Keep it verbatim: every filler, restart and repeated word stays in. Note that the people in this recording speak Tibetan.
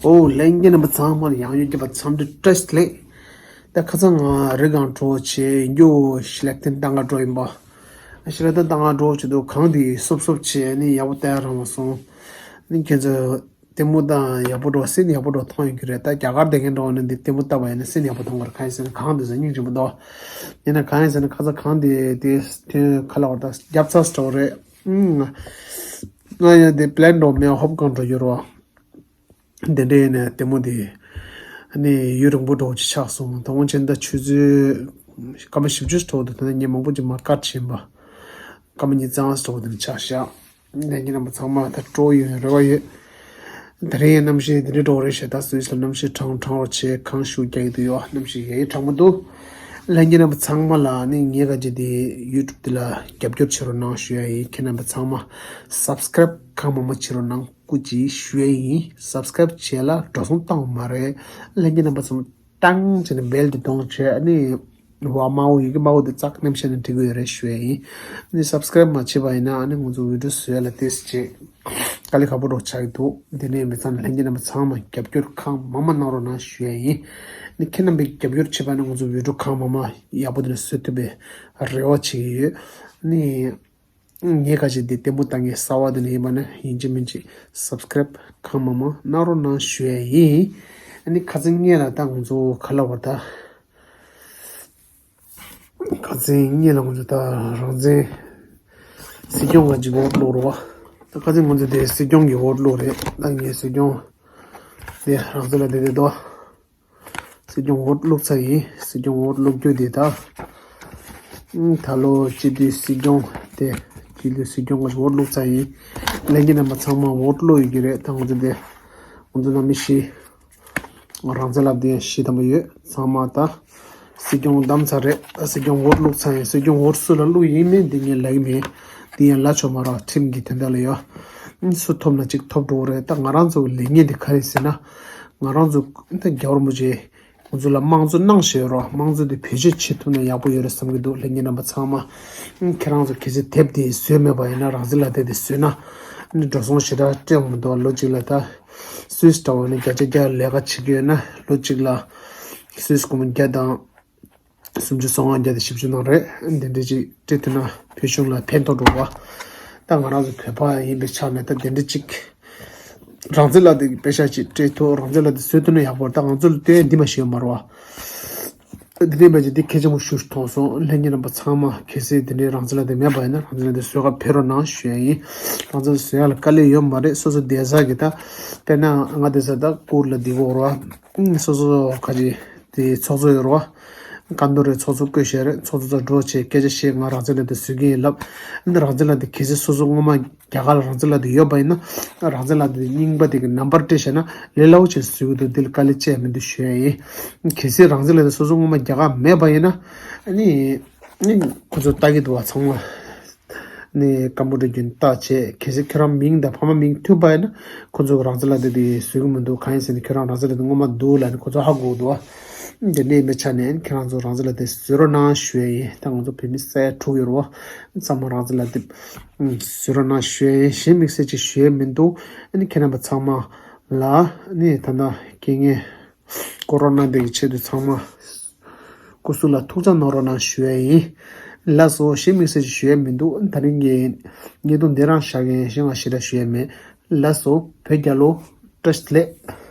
ཨོ་ལྷན་རྒྱས་རྣམ་པ་ཚང་མར་ཡང་ཡོད་རྒྱབ་པ་འཚམས་འདྲི་བཀྲ་ཤིས་བདེ་ལེགས། ད་ཁ་སང་ང་རི་སྒང་འགྲོ་བྱས་ཡིན་རྒྱུ་ཤི་ལ་ཏན་ཏང་ག་འགྲོ་ཡིན་པ། ཤི་ལ་ཏན་ཏང་ག་འགྲོ་བྱེད་དུ་གངས་དེ་སོབ་སོབ་བྱས་ནི་ཡག་པོ་ལྟ་ཡ་རང་མ་སོང་། ནི་ཁྱེད་ཚོ་ལྟད་མོ་ད་ཡག་པོ་འགྲོ་སེམས་ཡག་པོ་འགྲོ་མཐོང་ཡོད་ཀྱི་རེད། ད་རྒྱ་གར་བསྡད་མཁན་འགྲོ་བ་ནི་འདི་ལྟད་མོ་ལྟ་བ་ཡིན་ན་སེམས་ཡག་པོ་མཐོང་གི་རེད། གང་ཡིན་ཟེར་ན་གངས་དེ་ཚོ་སྙིང་རྗེ་པོ་འདུག་ཡིན་ན་གང་ཡིན་ཟེར་ན་ཁ་ས་གངས་དེ་དེ་དེ་ཁ་ལ་བར་ད་རྒྱབ་ཚ་སི་འགྲོ་རེད། ང་ཡང་དེ་པི་ལེན་འགྲོ་མེད་ཧོབ་གང་འགྲོ་ཡོད་རོ། དེ་འདྲའི་ནས་ལྟད་མོ་དེ་ནི་ཡུན་རིང་པོ་འགྲོ་ཅིག་ཆགས་སོང་། དང་པོ་ཆེན་ད་ཆུ་ཚོད་སྐར་མ་བཞི་བཅུ་འགྲོ་འདུག་ད་ནི་ཉིན་མང་པོ་ཅིག་མ་ཀར་ཕྱིན་པ། སྐར་མ་ཉི་ཤུ་རྩ་ལྔ་འགྲོ་འདུག་ཆགས་ཤག་ལྷན་རྒྱས་རྣམ་པ་ཚང་མ་ད་སྤྲོ་ཡོད་རེ་བ་ཡོད། ད་རེས་གནམ་གཤིས་དེ་འདྲའི་འགྲོ་རེད་ཤག་ད་སུད་སི་ལ་གནམ་གཤིས་གྲང་གྲང་རོ་ཆེ་གངས་ཤུགས་རྒྱག་གི་འདུག་ཡོད། གནམ་གཤིས་ཡ་ཡི་གྲང་མོ་འདུག་ལྷན་རྒྱས་རྣམ་པ་ཚང་མ་ལ་ནི་ངས་ག་ཅི་དེ་ཡུ་ཊུབ་དེ་ལ་རྒྱབ་སྐྱོར་བྱེད་རོགས་གནང་ཞུ་ཡ་ཡིན། ཁྱེད་རྣམ་པ་ཚང་མ་སབ་སི་ཀ་རེབ་གང་མང་མང་བྱེད་རོགས་གནང་སྐུ་མཁྱེན་ཞུ་ཡ་ཡིན། སབ་སི་ཀ་རེབ་བྱས་ལ་འགྲོ་སོང་བཏང་མ་རེད། ལྷན་རྒྱས་རྣམ་པ་ཚང་མ་ཏང་བྱས་ནས་བེལ་དེ་གཏོང་བྱས་ནི་བ་དམར་པོ་ཡི་གེ་དམར་པོ་དེ་ཙག་ནེམ་བྱས་ནས་འབྲི་དགོས་རེད་ཞུ་ཡ་ཡིན། ནི་སབ་སི་ཀ་རེབ་མ་བྱས་པ་ཡིན་ན་ནི་ང་ཚོ་བི་ཌིའོ་བཟོ་ཡ་ལ་ཏོག་ཙམ་དཀའ་ལས་ཁག་པོ་འགྲོ་ཆགས་ཀྱི་འདུག་དེ་ནས་མི་ཚང་ལྷན་རྒྱས་རྣམ་པ་ཚང་མ་རྒྱབ་སྐྱོར་གང་མང་མང་གནང་རོགས་གནང་ཞུ་ཡ་ཡིན། ནི་ཁྱེད་རྣམ་པས་རྒྱབ་སྐྱོར་བྱས་པ་ནི་ང་ཚོ་བི་ཌིའོ་གང་མང་མང་ཡག་པོ་དེ་འདྲ་བཟོ་ཐུབ་པའི་རེ་བ་བྱེད་ཀྱི་ཡོད། ནི། ངས་ཁ་ཅིག་འདི་ལྟད་མོ་ལྟ་མཁན་གསར་པ་དེ་འདྲ་ཡིན་པ་ན་ཡིན་གཅིག་མིན་གཅིག་སབ་སི་ཀ་རེབ་གང་མང་མང་གནང་རོགས་གནང་ཞུ་ཡ་ཡིན། ཨ་ནི་ཁ་སང་ཉིན་ལ་ད་ང་ཚོ་ག་ལབ་དགོས་རེད་ད། ཁ་སང་ཉིན་ལ་ང་ཚོ་ད་རང་བཙན་སྲིད་སྐྱོང་ག་ཅིག་འོས་བླུགས་རེད་པ། ད་ཁ་སང་ང་ཚོ་དེ་སྲིད་སྐྱོང་གི་འོས་བླུགས་རེད། ད་ངས་སྲིད་སྐྱོང་དེ་རང་བཙན་ལ་བསྡད་བསྡད་དོ། སྲིད་སྐྱོང་འོས་བླུགས་ཚར་ཡིན། སྲིད་སྐྱོང་འོས་བླུགས་རྒྱུ་དེ་ད། ཨང་། ད་ལོ་སྤྱི་འཐུས་སྲིད་སྐྱོང་དེ། སྤྱི་འཐུས་སྲིད་སྐྱོང་གི་འོས་བླུགས་ཚར་ཡིན། ལྷན་རྒྱས་རྣམ་པ་ཚང་མ་འོས་བླུགས་ཡོད་ཀྱི་རེད། ད་ང་ཚོ་དེ། ང་ཚོ་ནང་མི་བཞི། རང་བཙན་ལབ་དེ་ཡང་བཞི་ཐམ་པ་ཡོད། ཚང་མ་ད། སྲིད་སྐྱོང་བདམས་ཚར་རེད། སྲིད་སྐྱོང་འོས་བླུགས་ཚར་ཡིན། སྲིད་སྐྱོང་འོས་སུ་ལ་བླུགས་ཡིན་མིན་འདི་ངས་ལབ་ཀྱི་མེད། འདི་ཡང་ལབ་ཆོག་མ་རེད། ཁྲིམས་ཀྱི་དོན་དག་ལ་ཡོད། སུ་ཐོབ་ན་གཅིག་ཐོབ་འགྲོ་གི་རེད། ད་ང་རང་ཚོ་གི་ལས་འགན་དེ་ག་རེ་ཟེར་ན། ང་རང་ཚོ་ད་རྒྱལ་བ་རིན་པོ་ཆེ་ང་ཚོ་ལ་དམངས་གཙོ་གནང་བཞག་ཡོད་རེད་པ། དམངས་གཙོ་དེ་བེད་སྤྱོད་བྱེད་ཐུབ་ན་ཡག་པོ་ཡོད་རེད་བསམ་གྱི་འདུག་ལྷན་རྒྱས་རྣམ་པ་ཚང་མ། ཁྱེད་རང་ཚོ་གལ་སྲིད་དེབ་དེ་བཟོས་མེད་པ་ཡིན་ན། རང་བཙན་ལག་དེབ་དེ་བཟོས་ན། ནི་འགྲོ་སོང་ཞེ་དྲག་སྤྲད་འོང་མི་འདུག་ལོ་གཅིག་ལ་ད། སུད་སི་འདྲ་བོ་ནི་བརྒྱ་ཆ་བརྒྱ་ལས་ཀ་བྱེད་ཀྱི་ཡོད་ན་ལོ་གཅིག་ལ། སུད་སི་སྒོར་མོ་བརྒྱ་དང་། སུམ་ཅུ་སོ་ལྔ་བརྒྱ་དང་བཞི་བཅུ་ནང་རེད། འདི་འདྲ་ཅིག་སྤྲད་ཐུབ་ན་བོད་གཞུང་ལ་ཕན་ཐོགས་འགྲོ་བ། ད་ང་རང་ཚོ་བོད་པ་ཡིན་པའི་ཆ་ནས་ད་འདི་འདྲ་ཅིག་རང་བཙན་ལག་དེབ་ཀྱི་པེ་ཤག་ཅིག་སྤྲད་ཐུབ། རང་བཙན་ལག་དེབ་བཟོ་ཐུབ་ན་ཡག་པོ་རེད། ད་ང་ཚོ་ལ་དོན་འདི་མ་ཤེས་ཡོད་མ་རེད་པ། འདི་འདྲ་མ་ཅིག་འདི་གལ་ཆེན་པོ་ཞིག་མཐོང་སོང་། ལྷན་རྒྱས་རྣམ་པ་ཚང་མ་གལ་སྲིད་འདི་འདྲའི་རང་བཙན་ལག་དེབ་མེད་པ་ཡིན་ན་རང་བཙན་ལག་དེབ་བཟོ་ག་ཕེབས་རོགས་གནང་ཞུ་ཡ་ཡིན། རང་བཙན་བཟོ་ཡ་ལ་དཀའ་ལས་ཡོད་མ་རེད། སོ་སོ་བསྡད་ས་གི་ད། དཔེར་ན་ང་བསྡད་ས་ད་ཀུར་ལ་བསྡད་ཀྱི་ཡོད་རེད་པ། སོ་སོ་ག་ཅི་དེ་ཚོགས་གཙོ་ཡོད་རེད་པ། ཀན་ཏུ་རེ་ཚོགས་གཙོ་བསྐོས་བཞག་རེད། ཚོགས་གཙོ་ཚོ་འགྲོ་བྱས་སྐད་ཆ་བཤད། ང་རང་བཙན་ལག་དེབ་བཟོ་གི་ཡིན་ལབ། འདི་རང་བཙན་ལག་དེབ་གལ་སྲིད་སོ་སོ་སྔོན་མ་རྒྱ་གར་ལ་རང་བཙན་ལག་དེབ་ཡོད་པ་ཡིན་ན། རང་བཙན་ལག་དེབ་རྙིང་པ་དེ་གི་ནམ་བར་སྤྲད་བཞག་ན་ལས་སླ་པོ་བྱས་བཟོ་གི་འདུག་འདི་ལ་དཀའ་ལས་སྤྲད་མི་འདུག་ཞུ་ཡ་ཡིན། གལ་སྲིད་རང་བཙན་ལག་དེབ་སོ་སོ་སྔོན་མ་རྒྱ་གར་མེད་པ་ཡིན་ན། ཨ་ནི། ཨ་ནི་ཁོ་ཚོ་ལྟ་གི་འདུག་པ་ཚང་མ། ནས་ཀམ་པུ་ཊར་བརྒྱུད་བལྟས་བྱས། གལ་སྲིད་ཁྱོད་རང་མིང་དང་ཕ་མ་མིང་མཐུན་པ་ཡིན་ན་ཁོ་ཚོ་རང་བཙན་ལག་དེབ་དེ་བཟོ་གི་མི་འདུག་གང་ཡིན་ཟེར་ན་ཁྱོད་རང་རང་བཙན་ལག་དེབ་སྔོན་མ་འདུག་ལབ་ནས་ཁོ་ཚོ་ཧ་གོ་འདུག་པ། དེ་འདྲ་ཡིན་པའི་ཆ་ནས་ཁྱེད་རང་ཚོ་རང་བཙན་ལག་དེབ་བཟོ་རོགས་གནང་ཞུ་ཡ་ཡིན། ད་ང་ཚོ་བོད་མི་ས་ཡ་དྲུག་ཡོད་རེད་པ། ཚང་མ་རང་བཙན་ལག་དེབ་བཟོ་རོགས་གནང་ཞུ་ཡ་ཡིན། གཞན་དམིགས་བསལ་ཅིག་ཞུ་ཡ་མི་འདུག་ཨ་ནི་ཁྱེད་རྣམ་པ་ཚང་མ་ལ་ནི་ད་ལྟ་རྐྱེན་ངན་ཀོ་རོ་ན་འདི་གི་ཆེད་དུ་ཚང་མ་སྐུ་གཟུགས་ལ་ཐུགས་ཅག་གནང་རོགས་གནང་ཞུ་ཡ་ཡིན། ལགས་སོ། གཞན་དམིགས་བསལ་ཅིག་ཞུ་ཡ་མི་འདུག་དེ་རིང་གི་བརྙན་ཐུང་འདི་རང་བཞག་གི་ཡིན། གཞན་ང་ཞེ་དྲག་ཞུ་ཡ་མེད། ལགས་སོ། བོད་རྒྱལ་ལོ། བཀྲ་ཤིས་བདེ་ལེགས།